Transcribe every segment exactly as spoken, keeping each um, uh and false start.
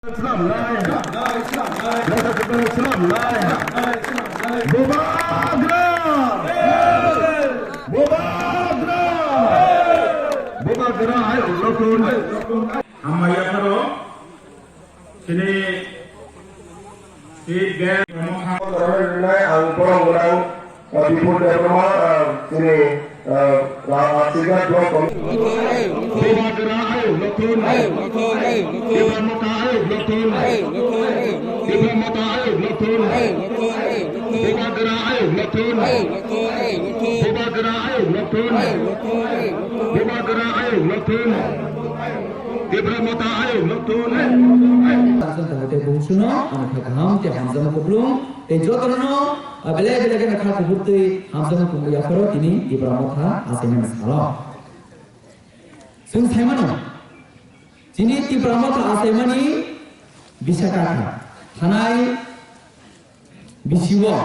Islam lai. Islam lai. Bubagra. Bubagra. Bubagra hai ulokun. Hamma yapharo. Sini. Sini. Ang borok gwnang, uh, Bipul Debbarma, uh, chini, uh, Ra-, Rasidhat Block Committee. Bubagra ayuk lokthun. Tipra Motha ayuk lokthun. Tipra Motha ayuk lokthun. Bubagra ayuk lokthun. Bubagra ayuk lokthun. Bubagra ayuk lokthun. Tipra Motha ayuk lokthun. Aswk tongwi tei bungsuno, ano kha kaham tei hamjakma kuplung. Tei jotono, ah, belai belai kheno kha kuphur twi hamjakma kuplung yapharo tini Tipra Motha achaimani salo. Chwng saimano, chini Tipra Motha achaimani bisa kakha, thanai bisio,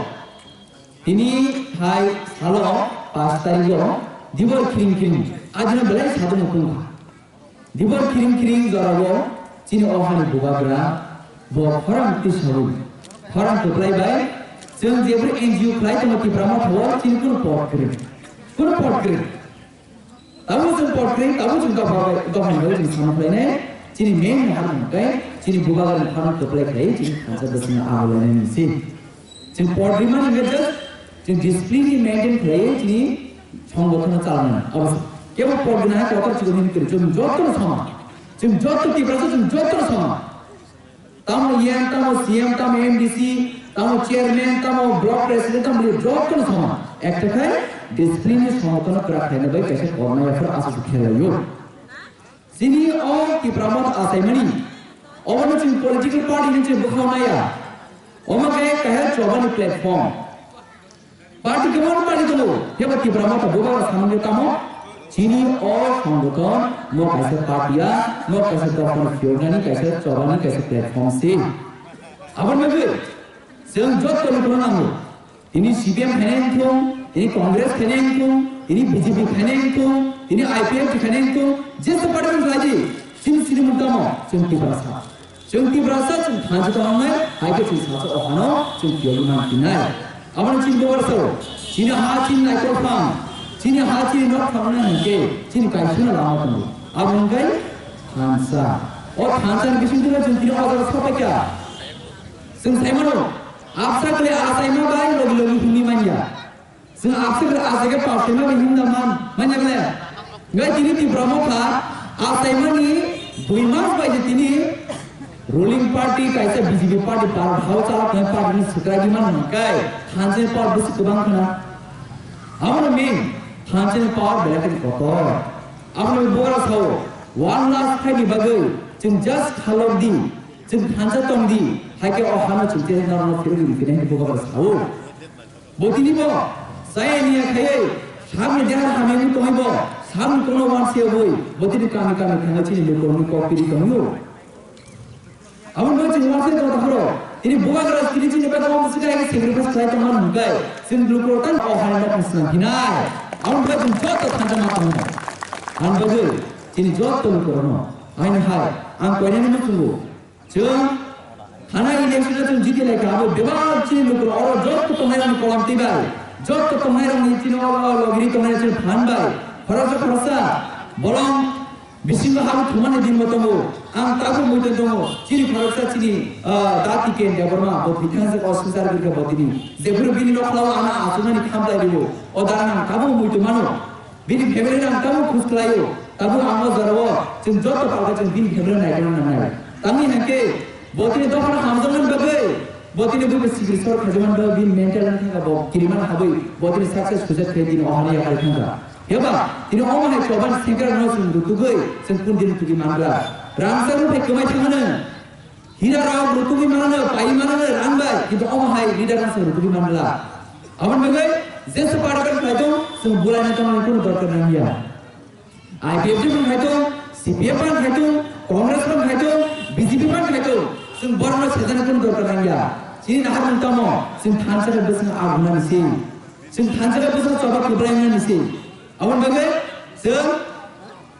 tini hai salo pash tarigo dibor khiring khiring, adino belai sadokno tongkha. Dibor khiring khiring jorao chini o hani bubagra bo khorang tisaui, khorang kwplai bai chwng jebri N G O khlai tongo Tipra Motha o chini kunu pot kwrwi, kunu pot kwrwi. Tabuk chwng pot kwrwi, tabuk chwng dopha bai, dopha ni bagwi chwng samung khlainai, chini main ni hamung tei chini bubagra ni khorang kwplai khlai chini thansa bwswng abo lainai ni si. Chwng pot rimani hwnkhe just chwng discipline ni maintain khlaiwi chini songothono chalanai. Abo se. Kebo pot rina hai kotor chikon hini kwrwi. Chwng jotono sama. Chwng joto Tiprasa chwng jotono sama. Tamo E M, tamo C M, tamo M D C, tamo chairman, tamo block president, tamo leader jotono sama. Ekta khai discipline ni songothono kwrak khlaina bai kaisa korma yaphar aswk se khlailaio. Chini o Tipra Motha achaimani, obono chwng political party hinwi chwng bwkhao naiya. Omo khe kaisa chobani platform. Party kwbangma party tongo, phiya ba Tipra Motha bubagra samung khe tamo? Chini o songgothon, mo kaisa party ya, mo kaisa dophano phiyoknani kaisa chobani kaisa platform se. Aboni bagwi chwng joto lukurok nango. Tini C P M khainai wngthung, tini Congress khainai wngthung, tini B J P khainai wngthung, tini I P F T khainai wngthung, jesa party wng khlai di, chini sinimung tamo, chwng Tiprasa. Chwng Tiprasa, chwng thansa tongnai, hai khe chwng sasa o hano, chwng phiyogwi man phinai. Abono chini bubagra sao, chini ha chini naikol phang, chini ha chini nok phangnai hwnkhe, chini kaisano lama tongo. Abo hwnkhe thansa. O thansa ni bising twi chwng tini o jaga sopaikha. Chwng saimano, absa khe achaima bai logi logi himwi manya. Chwng absa khe achaikhe pal saima bai himda man, manya khe. Ngai tini Tipra Motha achaimani dui mas bai je tini ruling party kaisa B J P party Bharat hao chalok tongnai party ni swkrai di man hwnkhe thansa ni power bwswk kwbang khna. Abono main thansa ni power belai khe kotor. Abono bubagra sao one lakh phaini bagwi chwng just khalok di. Chwng thansa tong di, hai khe o hano chwng tei norokno phirogwi riphinai hwnwi bubagra sao. Bo tini bo chaya niya khaiwi, sakni deha hamya wngwi tongwi bo, sakni kokno uansiyogwi, bo tini kami kami thangwi chini lukurokni kok piri tongo. Aboni bagwi chwng uansai tong takhoro, tini bubagra tini chini bagwi omo swkang hai khe sacrifice khlai tongmani hwnkhe, chwng lukurok tang o hani nokni swnam hinai. Aboni bagwi chwng joto thansa ma tongo. Aboni bagwi chini joto lukurokno, aini hai, ang koinani muchungo, Chwng thanai election-o chwng jiti lai kha, abo bebak chini lukurok oro joto tongnairokni kolam twi bai, joto tongnairokni chini o, o logiri tongnai chini phan bai, khoroksa khoroksa bolong bisingo habo thumani dinbo tongo. Ang tabuk muiton tongo, chini khoroksa chini, ah, da Tiken Debbarma, bo thwi thangjak o swngchar gwi kha bo tini. Jephuru bini nokhlao ano achuknani khamlai rwo, o da ang tabuk muiton mano. Bini family rang tabuk khus khlaio. Tabuk ang o jorao chwng joto palka chwng bini family rang naikna nangnai. Tamni hwnkhe bo tini dophano hamjakmani bagwi, bo tini buibo sikiri sor khaijakmani bagwi bini mental wng thangkha, bo kirimani habwi bo tini success khujak khe tini o hani yakarwi thangkha. Heba tini omo hai choban sengkrak no chwng rutugwi chwng kun din tugwi mangra. Rangchak rwphai kwmai thangmano. Hira rok rutugwi manano, pai manano rang bai, kintu omo hai leader rok se rutugwi manla. Aboni bagwi jesa party khaitong, chwng bulai na tongmani kunu dorkar nangya. I P F T phan khaitong, C P M phan khaitong, Congress phan khaitong, B J P phan khaitong, chwng borokno sejani kunu dorkar nangya. Chini naharmung tamo, chwng thansa khe bwswng agunani se. Chwng thansa khe bwswng choba kwblainani se. Aboni bagwi chwng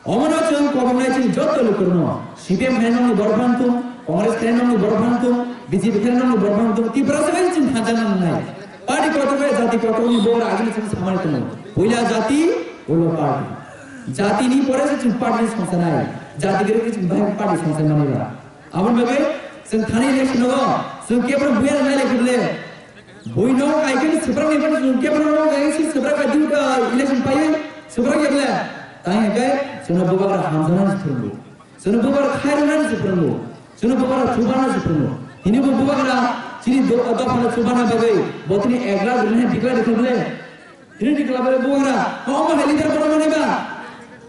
Omono chwng koboknai chini joto lukurokno, C P M khainani borok phan thung, Congress khe nokni borok phano tong, B J P khe nokni borok phano tong, Tiprasa bai chwng thansa nang nai. Party kotor bai jati kotor ni bor agini chwng samani tongo. Puila jati, ulo party. Jati ni pore se chwng party ni songsa nai. Jati gere chwng bai party songsa mani ba. Aboni bagwi chwng thani election o chwng kebra buya nai le khule. Bui no kaikhe ni siprak ni ban chwng kebra no kaikhe si siprak ka duka election paye siprak ya le. Tang ya kai chwng bubagra hamjana ni thumbu. Chwng bubagra khairana ni siprango. Chwng bubagra chubana siprango. Hini bo bubagra chini do do phana chubana bagwi botini ek lakh rwna declare khule. Hini declare bagwi bubagra omo hai leader borok mani ba.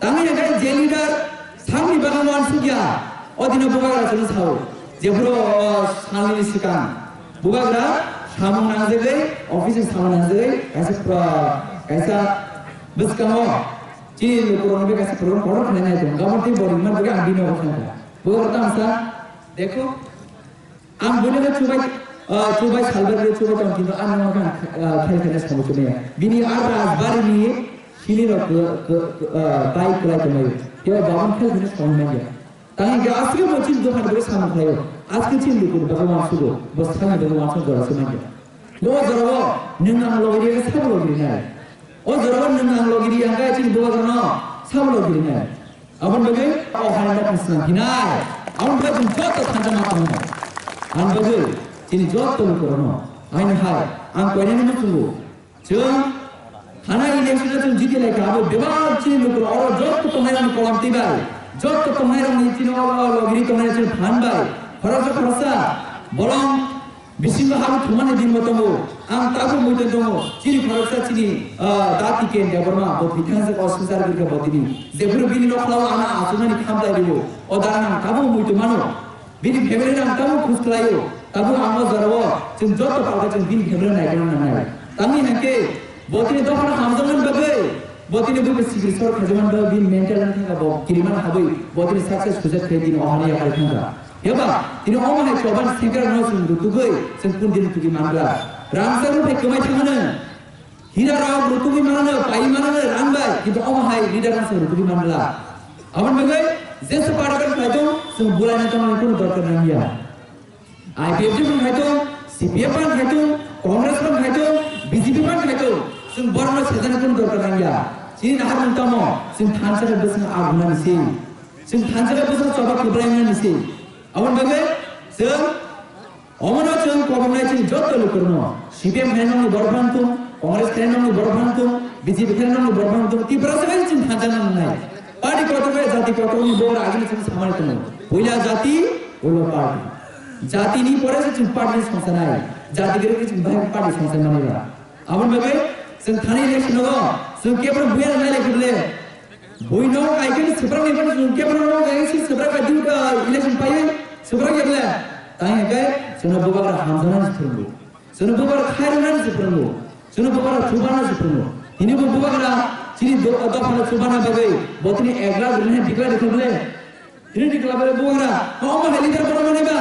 Tang ya kai je leader samni bagan wan sugya. O dino bubagra chwng sao. Jephuru o salni sikang bubagra samung nangjagwi office samung nangjagwi kaisa pro- kaisa bwskango. Chini lukurokno bekaisa program kotor khlainai tongo. Gabon tei bori man bagwi ang bini obo khlaikha. Bo tamo sa, dekho, ang bini khe chubai, ah, chubai salbar khe chubai tong kintu ang nang kha, ah, khel khel samung chumya. Bini ar rajbari ni sini rok, ah, ah, bai kwlai tongmai. Kebo babon khel khel samung manya. Tang hingke aswk bo chini dophani bagwi samung khlaio. Aswk chini lukurok bagwi wansugo. Bo sakni bagwi wansuk jora se manya. Bo jorao nwng ang logi riya sabo logi rinai. O jorao nwng ang logi riya hingke chini bubagrano sabo logi rinai. Aboni bagwi o hani nok ni swnam hinai. Aboni bagwi chwng joto thansa ma tongo. Aboni bagwi chini joto lukurokno. Aini hai ang koinani muchungo. Chwng thana election o chwng jiti lai kha, abo bebak chini lukurok oro joto tongnai rokni kolam twi bai, joto tongnai rokni chini oro logiri tongnai chini phan bai, khoroksa khoroksa bolong bisingo habo thumani din bo tongo. Ang tabuk muiton tongo, chini khoroksa chini, ah, dati Ken Debbarma, bo bithang se osisar gurkha bo tini. Jephuru bini nokhlao ano achuknani khamtai rwo, o dana ang tabuk muiton mano. Bini family no ang tabuk khus khlaio, tabuk ang o jorao chwng joto palka chwng bini family no naikna nangnai. Tamni hwnkhe bo tini dophano hamjakmani bagwi, bo tini buibai sikiri sor khaijakmani bagwi bini mental wngkha bo kirimani habwi bo tini success hujak khe bini ohani yakarwi thangkha. Heba tini omo hai choban sengkrak no chwng rutugwi chwng kundini tugwi manbla. Rangchak rwphai kwmai thangmano. Hira rok rutugwi manano, pai manano rang bai, kintu omo hai leader rok se rutugwi manla. Aboni bagwi jesa party khlai tong, chwng bulai na tongmani kunu dorkar nangya. I P F T ban khlai tong, C P M ban khlai tong, Congress ban khlai tong, B J P ban khlai tong, chwng borokno sejani kunu dorkar nangya. Chini naharmung tamo, chwng thansa bai bwswng agunani se. Chwng thansa bai bwswng choba kwblainani se. Aboni bagwi chwng Omono chwng koboknai chini jotto lukurokno, C P M khainokni borok phano tung, Congress khainokni borok phano tung, B J P khainokni borok phano tung, Tiprasa bai chwng thansa nangnai. Party kotor bai jati kotorni bor agini chwng samani tongo. Puila jati, ulo party. Jatini pore se chwng party songsanai. Jati gere chwng bahai party songsanai manila. Aboni bagwi chwng thani election o chwng kebra buya nai le kebra le. Bui no kaikhe ni siprak ni ban sung kebra no kaikhe si siprak ka duka election paye siprak ya le. Tang ya kai chwng bubagra hamjana ni siprango. Chwng bubagra khairana ni siprango. Chwng bubagra chubana siprango. Hini bo bubagra chini do dophano chubana bagwi botini ek lakh rwna declare khlai le. Tini di kelabare bubagra, omo hai leader borok mani ba.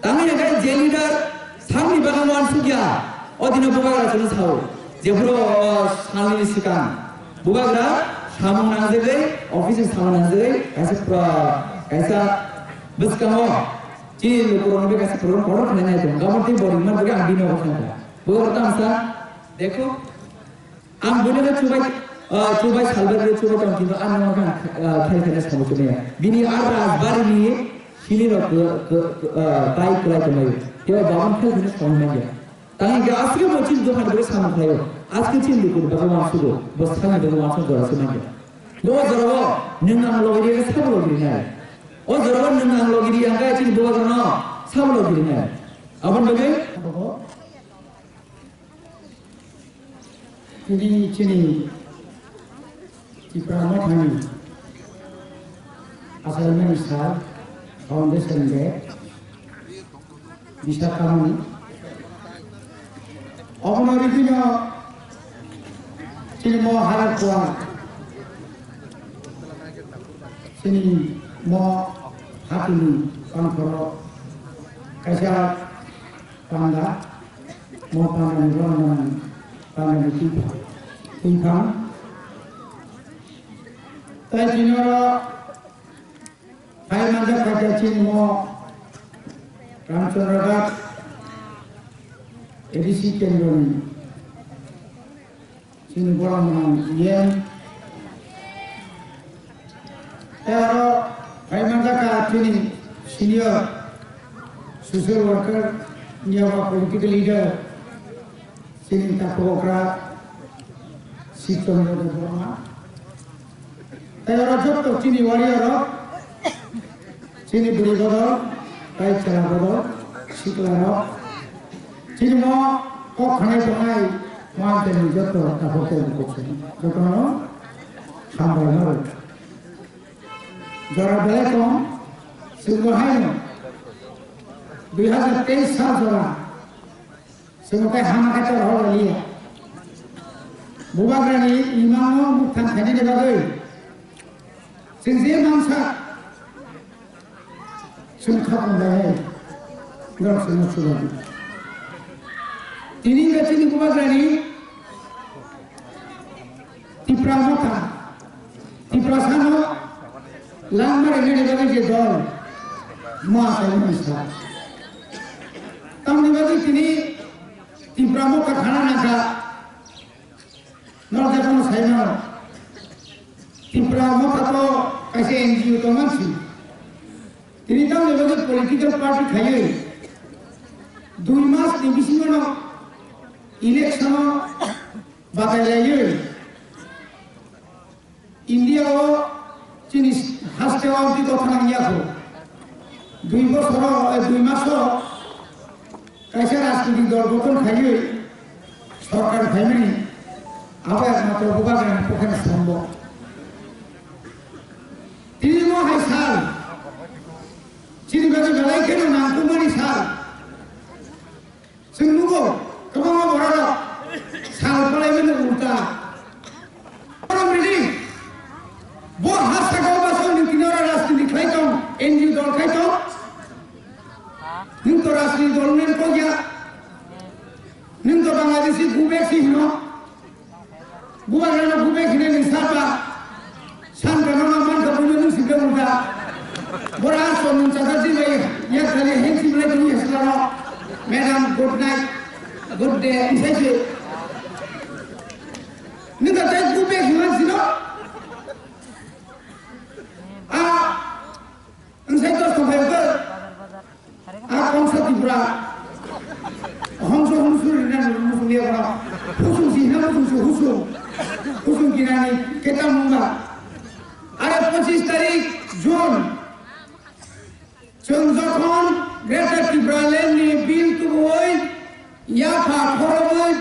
Tangwi hwnkhe je leader samni bagwi wansukya, o dino bubagra chwngno sao. Jephuru o salni sikang bubagra samung nangjagwi, office ni samung nangjagwi, kaisa pro-, kaisa bwskango chini lukurokno bw kaisa program kotor khlainai tongo. Gabon tei bo ringmani bagwi ang bini obo khlaikha. Bubagra tamo sa, dekho, Ang bini khe chubai, ah, chubai salbai khe chubai tong, kintu ang nang khe, ah, khai khai samung chumya. Bini ar rajbari ni sini rok ke, ke, ke, ah, bai kwlai tongmai. Kebo babon khai khai samung manya. Tang hingke aswk bo chini dophani bagwi samung khlaio. Aswk chini lukurok bagwi wansugo. Bo sakni bagwi wansuk jora se manya. Bo jorao nwng ang logi riya sabo logi rinai. O jorao nwng ang logi riya hingke chini bubagrano sabo logi rinai. Aboni bagwi Tini chini Tipra Mothani Achairman Sir Foundation Day Bishakamani. Obono rikino chini mo harak kuang chini mo hatini pangkoro kaisa panda, mo panda ni rong nang, panda ni twiphang, twiphang. Tai chini oro phai manjak kha khe chini mo Ramchandra Ghat A D C kendroni chini borok mwnang E M. Tei aro phai manjakha chini senior social worker, niyaba political leader, chini takhuk okra Sibchandra Debbarma. Tei oro jotto chini warrior rok, chini bwrwi bodol, tei chwla bodol, sikla rok, chini mo kok khanai tongnai mountain ni jotto takhuk tei bukhuk sini jotono hambai no rw. Jora belai kom, chwng bo haino dui hazar teis sal jora. Chwng tei hama khe tor hor liya. Bubagrani imangno mukthang khainani bagwi chwng je mangsa chwng khapung bai hai norok chwngno chubago. Tini wngkha chini Bubagrani Tipra Motha, Tiprasano langma rwnani bagwi je dol, ma saimani sa. Tamni bagwi tini Tipra Motha khana nangkha, norok jephano saimano. Tipra Motha to kaisa N G O tongmani si. Tini tamni bagwi political party khaiwi dui mas ni bisingo no election o batai laiwi India o chini haste o amtwi tongthana wngya kho. Dui bosor o, eh, dui mas o kaisa rajnitik dol gothon khaiwi sorkar phaimani abo ekmatro Bubagrani pokheno sombo. Tini mo hai sal, chini bagwi belai kheno nangkukmani sal. Chwng nugo, kwbangma bororok sal palaimani ulta. Borok rili, bo ha sakao basao ni tini oro rajniti khlai tong, N G O dol khai tong. Nwng to rajniti dol hwnwi kok ya. Nwng to Bangladeshi go back si hino. Bubagrano go back hinwi nwng sapa. Sankha no ma mankha buino nwng sibla ulta. Bora aso nwng chata jibai yak thani hen siblai tong ya silano. Madam, good night, good day, nwng sai se. Nwng ta tei go back hinwi sino. A, nwng sai to song hai ko. A kongsa Tripura. Hongso hongso rina musung liya kono. Husung si hina musung si husung. Husung kinani keta mungba. Are pochis tarik June. Chwng jokhon Greater Tipraland ni bill tubui yapha khorobui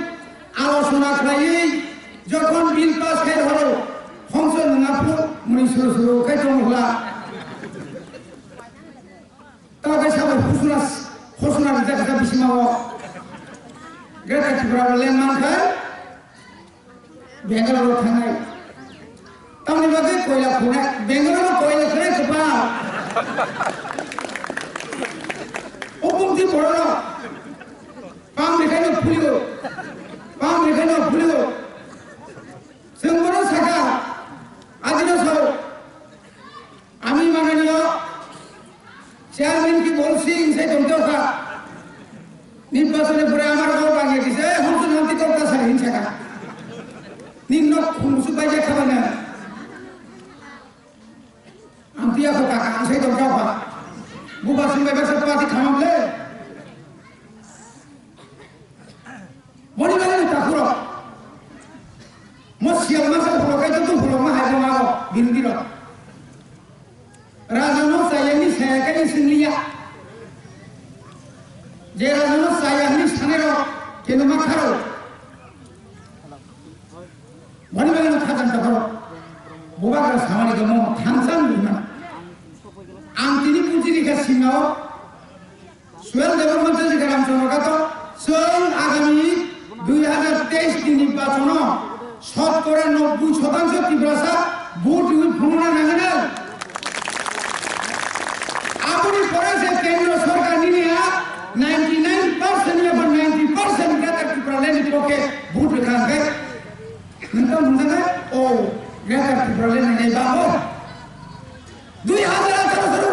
alochona khlaiwi jokhon bill pass khai horo hongso nungaphu muni suru suru khai tongmokla. Tamo khe sabo husuna, husuna rijak kha bisingma o. Greater Tipraland mankha Bangalore o thangnai. Tamni bagwi koila khunai, Bangalore o koila khunai kwpal. O pumti borok no pam rekhai no phulio, pam rekhai no phulio. Chwng bono sakha, adino sao. Ami mananiyo chairman ki bolsi insai tongtokha. Nirbachoni pore amar gor bangiye dise, eh, Hongsu Nanti kok ta sar hinsaka. Ni nok khumsu baija khabana. Ang tiya ko kaka, ang sai tongtokha. Buba sumbai baksa pati khamam le. Boni bagwi ni takhurok. Mo siyang masa phulok kai joto phulok ma hai bo ma bo, birodhi rok. Raja no chaya ni saya kai ni singliya. Je raja no chaya ni sanai rok, keno ma kharo. Boni bagwi no khajan takhurok. Bubagra samani kamo thangsang bima. Ang tini puji ni ka singao. Suel Debbarma tei Ramchandra Ghat, chwng agami dui hazar teis ni nirbachono shotkora nobboi shotangsho Tiprasa vote rwi phunukna nangwi na